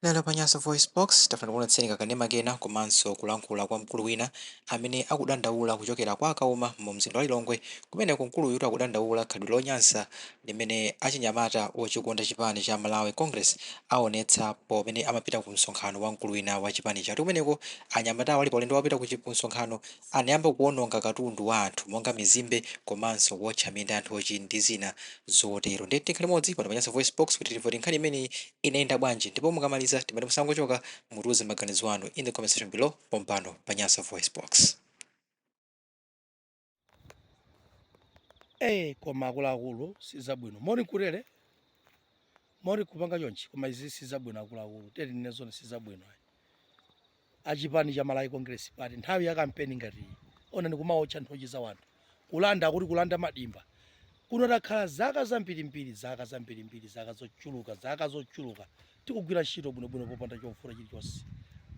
Lero pa Nyasa VoiceBox, tafuna tikuonetseni kakanema kena komanso kulankhula kwa mkulu wina amene akudandaula kuchokera kwa Kauma mu mzinda wa Lilongwe. Kumeneko mkuluyutu akudandaula khalidwe lonyansa limene achinyamata ochikonda chipani cha Malawi Congress aonetsa pomene amapita ku msonkhano wa mkulu wina wa chipanichi. Ati kumeneko anyamatawo ali pa ulendo wopita ku msonkhano anayamba kuononga katundu wa anthu monga mizimbe komanso kuotcha minda ya nthochi ndi zina zotero. Ndiye tikhale limodzi pano pa Nyasa VoiceBox kuti timve kuti nkhani imeneyi inayenda bwanji, ndipo mukamaliza timati musangochoka, mutiuze maganizo anu in the comment section below pompano pa Nyasa VoiceBox. Koma akuluakulu, sizabwino mori nkurere mori kupanga chonchi, koma izi sizabwino akuluakulu, teri nezone sizabwino ayi. Achipani cha Malawi Congress Party, nthawi ya kampeni ngati iyi, onani kumaotcha nthochi za wanthu, kulanda, akuti kulanda madimba. Kuno takhala zaka zambirimbiri, zaka zambirimbiri, zaka zochuluka, zaka zochuluka tikugwira ntchito bwinobwino popanda chovuta chilichonse,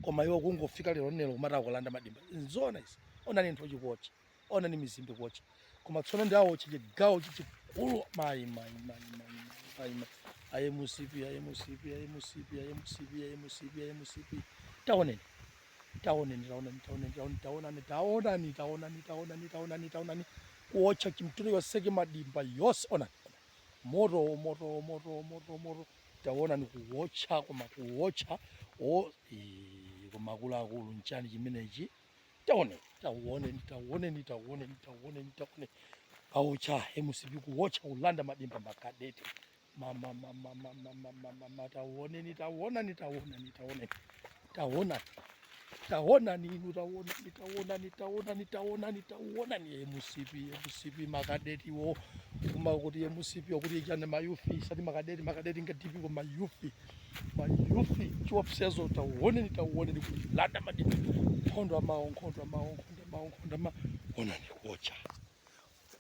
koma iwo kungofika lero nelo kumati akulanda madimba. Nzona izi? Onani nthochi kuotcha, onani mizimbe kuotcha, koma tsono ndi awotcha chigawo chichikulu. Mayi, mayi, mayi, mayi, mayi, mayi! A MCP, a MCP, a MCP, a MCP, a MCP, a MCP, taoneni, taoneni, taoneni, taoneni, taoneni, taonani, taonani, taonani, taonani, taonani, taonani kuotcha chimtundu yonseki, madimba yonse. Onani, onani moto, moto, moto, moto, moto! Taonani kuotcha, koma kuotcha o ee, koma akuluakulu, nchani chimenechi? Taoneni, taoneni, taoneni, taoneni, taoneni, taoneni, aotcha MCP, kuotcha, kulanda madimba, makadeti, mama, mama, mama, mama, mama! Taoneni, taonani, taonani, taoneni, taonani, taonani inu, taonani, taonani, taonani, taonani, taonani MCP, MCP, makadeti wo kuma kuti MCP okuti chani, ma youth, sati makadeti, makadeti ngati ko ma youth, ma youth chiopsezo. Taoneni, taoneni kulanda madimba, nkhondo amawo, nkhondo amawo, nkhondo amawo, nkhondo amawo! Onani kuotcha,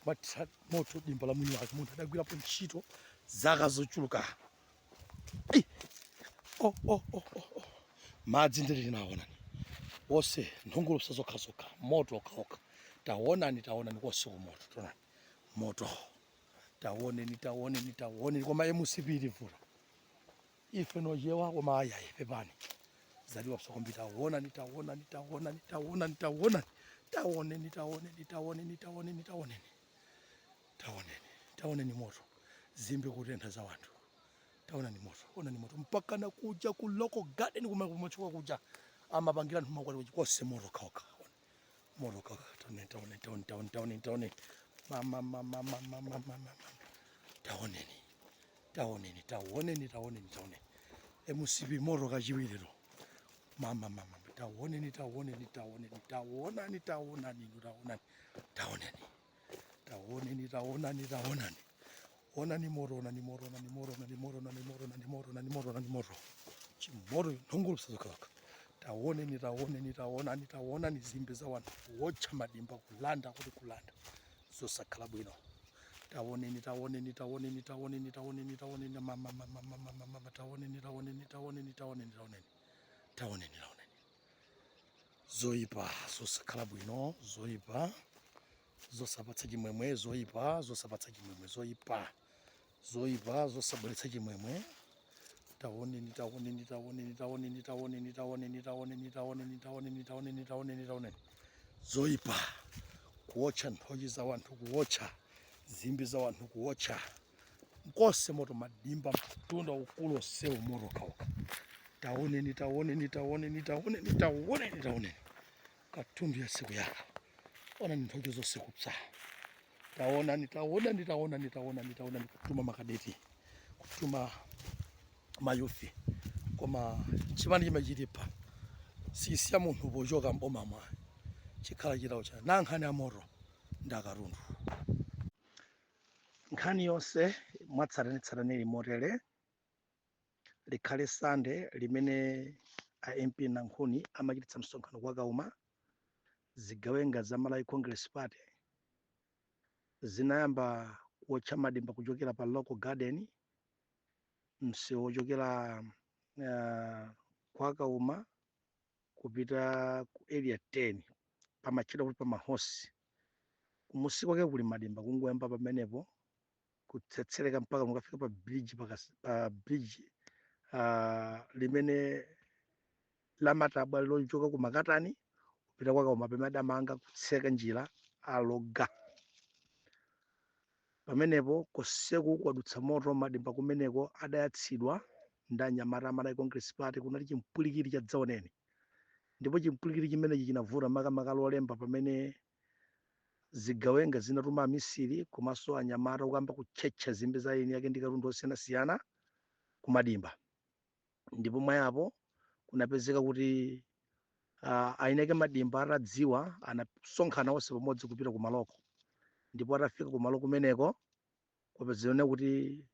kumatha moto dimba la mwini wake, munthu adagwirapo ntchito zaka zochuluka. Ei! Oh, oh, oh, oh, oh. Madzi ndili naonani wonse, nthungulupsa zokhazokha, moto okhaokha. Taonani, taonani konse kumoto, taonani moto, taoneni, taoneni, taoneni! Koma MCP ilivuta ife nochewa, koma ayayi, pepani, zatiwapsa kwambiri. Taonani, taonani, taonani, taonani, taonani, taoneni, taoneni, taoneni, taoneni, taoneni, taoneni, taoneni moto, zimbe kutentha za wanthu. Taonani moto, onani moto mpaka na kuja ku local garden kuma kumachuka kuja amapangira anthu makwati konse, moto okhaokha, moto okhaokha. Taoneni, taoneni, taoneni, taoneni, taoneni, taoneni! Mama, mama, mama, mama, mama! Taoneni, taoneni, taoneni, taoneni, taoneni! MCP moto kachiwiriro! Mama, mama! Taoneni, taoneni, taoneni, taonani, taonani inu, taonani, taoneni, taoneni, taonani, taonani! Onani moto, onani moto, onani moto, onani moto, onani moto, onani moto, onani moto, onani moto, chimoto, nthungulupsa zokhazokha. Taoneni, taoneni, taonani, taonani zimbe za wanthu, kuwotcha madimba, kulanda, kuti kulanda, zosakhala bwino. Taoneni, taoneni, taoneni, taoneni, taoneni, taoneni! Mama, mama, mama, mama! Taoneni, taoneni, taoneni, taoneni, taoneni, taoneni, taoneni! Zoyipa, zosakhala bwino, zoyipa, zosapatsa chimwemwe, zoyipa, zosapatsa chimwemwe, zoyipa, zoyipa, zosabweretsa chimwemwe. Taoneni, taoneni, taoneni, taoneni, taoneni, taoneni, taoneni, taoneni, taoneni, taoneni, taoneni, taoneni! Zoyipa, kuwotcha nthochi za wanthu, kuwotcha zimbe za wanthu, kuwotcha mkose moto, madimba, mtunda ukulu onsewo moto okhaokha. Taoneni, taoneni, taoneni, taoneni, taoneni, taoneni! Katundu yasiku yaka, onani nthochi zonse kupsa. Taonani, taonani, taonani, taonani, taonani! Kutuma makadeti, kutuma ma youth, koma chipani chimachitipa sisiya munthu pochoka mboma mwa chikhala chitawo cha na nkhani ya moto ndi akatundu. Nkhani yonse mwatsatanetsatane ili motere: likhale Sande limene a MP Nankhuni amachititsa msonkhano kwa Kauma, zigawenga za Malawi Congress Party zinayamba kuotcha madimba kuchokera pa Local Garden, msewu wochokera kwa Kauma kupita ku Area 10, pamatchedwa kuti pamahosi. Kumusi kwake kuli madimba. Kungoyamba pamenepo kutsetsereka mpaka mukafika pa bridge, pa bridge. limene lamatabwa lochoka ku Makatani kupita kwa Kauma, pamene adamanga kutseka njira aloga pamenepo koseku kwadutsa moto. Madimba kumeneko adayatsidwa ndi anyamata a Malawi Congress Party. Kunali chimpwirikiti cha dzaoneni, ndipo chimpwirikiti chimenechi chinavuta makamaka Lolemba, pamene zigawenga zinatuma amisiri komanso anyamata kukamba kutchetcha zimbe za eni yake ndi katundu osiyanasiyana kumadimba. Ndipo mwayapo kunapezeka kuti eni ake madimba atadziwa, anasonkhana onse pamodzi kupita kumaloko. Ndipo atafika kumalo kumeneko, kwapezeka kuti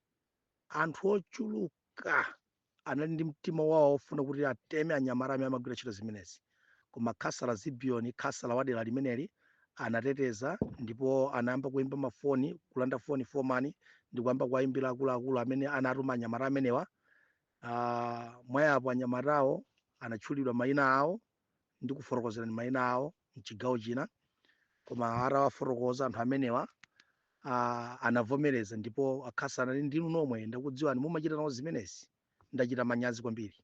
anthu ochuluka anali ndi mtima wawo ofuna kuti ateme anyamata amene amagwira ntchito zimenezi. Koma khasala Zibiyoni, khasala wa dera limeneli, anateteza ndipo anayamba kuimba mafoni, kulanda foni fomani ndi kuyamba kuwayimbira akuluakulu amene anatuma anyamata amenewa. Mwayapo anyamatawo anatchulidwa mayina awo ndi kufotokozerani mayina awo mchigawo china. Koma atawafotokoza anthu amenewa, anavomereza, ndipo akhasala anati, "Ndinu nomwe, ndakudziwani, mumachita nawo zimenezi, ndachita manyazi kwambiri."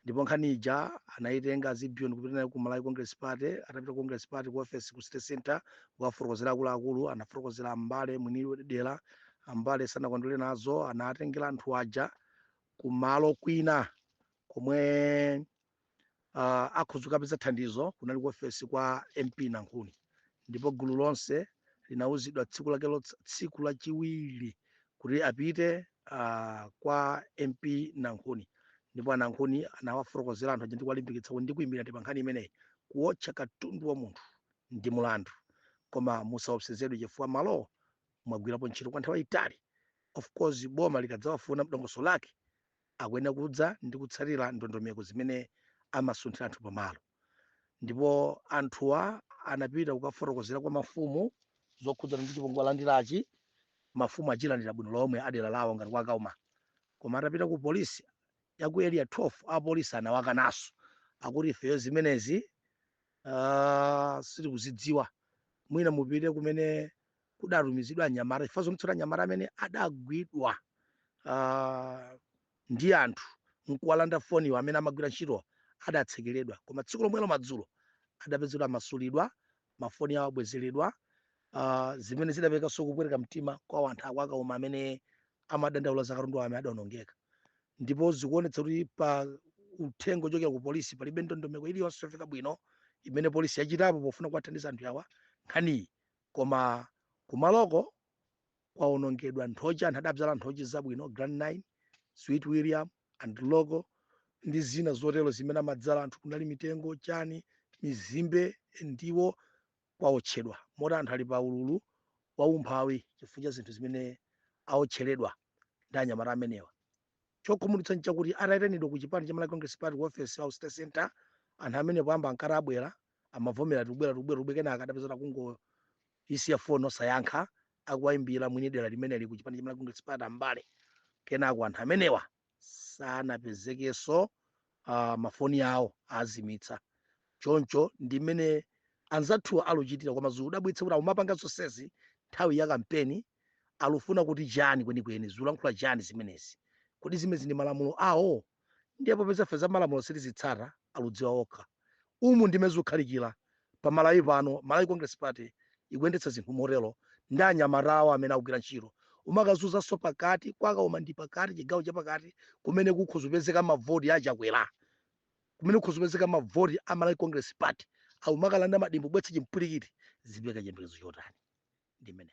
Ndipo nkhani ija anayitenga Zibiyoni kupita nayo ku Malawi Congress Party. Atapita ku Congress Party ku office ku City Center kukafotokozera akuluakulu, anafotokozera ambale mwini dera. Ambale sanakondwere nazo, anatengera anthu aja kumalo kwina komwe akhoza kukapeza thandizo, kunali ku ofesi kwa MP Nankhuni. Ndipo gulu lonse linauzidwa tsiku lake tsiku lachiwiri kuti apite kwa MP Nankhuni. Ndipo aNankhuni anawafotokozera anthu aja ndi kuwalimbikitsa kuti, "Ndikuyimbira ndi pa nkhani imeneyi, kuwotcha katundu wa munthu ndi mulandu, koma musaopsezedwe chifukwa malo mwagwirapo ntchito kwa nthawi yayitali. Of course, boma likadzawafuna mdongosolo lake, akuyenera kudza ndi kutsatira ndondomeko zimene amasunthira anthu pamalo." Ndipo anthuwa anapita kukafotokozera kwa mafumu zokhudzana ndi chipongwe alandirachi. Mafumu achilandira bwino lomwe adera lawo ngati kwa Kauma. Koma atapita ku polisi ya ku Area 12, apolisi anawakanaso, akuti, "Ifeyo zimenezi sitikuzidziwa, mwina mupite kumene kudatumizidwa anyamata," chifukwa zomtsota anyamata amene adagwidwa ndi anthu nkuwalanda foniwo amene amagwira ntchito adatsekeredwa. Koma tsiku lomwelo madzulo adapezedwa amasulidwa, mafoni awo abwezeredwa, zimene zidaperekanso kupweteka mtima kwa anthu akwa Kauma amene amadandaula za katundu amene adaonongeka. Ndipo zikuonetsa kuti pa uthenga ochokera ku polisi palibe ndondomeko iliyonse yofika bwino imene polisi yachitapo pofuna kuwathandiza anthu awa nkhaniyi. Koma kumaloko kwaonongedwa nthochi, anthu adabzala nthochi zabwino, Grand 9, Sweet William and Logo ndi zina zotero zimene amadzala anthu. Kunali mitengo chani, mizimbe, ndiwo kwaotchedwa, moti anthu ali pa ululu waumphawi chifukwa cha zinthu zimene aotcheredwa ndi anyamata amenewa. Chokhumudwitsa nchakuti atayitanidwa ku chipani cha Malawi Congress Party ku office au State Center, anthu amene poyamba ankati abwera, amavomera, "Tikubwera, tikubwera, tikubwera." Kenaka adapeza kungoisiya foni osayankha akuwayimbira mwini dera limeneli ku chipani cha Malawi Congress Party, ambale. Kenako anthu amenewa sanapezekenso, mafoni awo azimitsa. Choncho ndi mmene anzathuwa aluchitira. Koma zikudabwitsa kuti akumapanga zonsezi nthawi ya kampeni, alufuna kuti chani kwenikweni? Zikulankhula chani zimenezi? Kodi zimenezi ndi malamulo awo? Ndiye popeza ife za malamulo sitizitsata, aludziwa okha. Umu ndime zikukhalikira pa Malawi pano. Malawi Congress Party ikuyendetsa zinthu motero ndi anyamata awo amene akugwira ntchito, umakazunzanso pakati kwa Kauma ndi pakati, chigawo chapakati, kumene kukhuzupezeka mavoti aChakwera, kumene kukhuzupezeka mavoti a Malawi Congress Party, akumakalanda madimbo, kubwetsa chimpwirikiti. Zipereka chiyembekezo chotani? Ndi mmene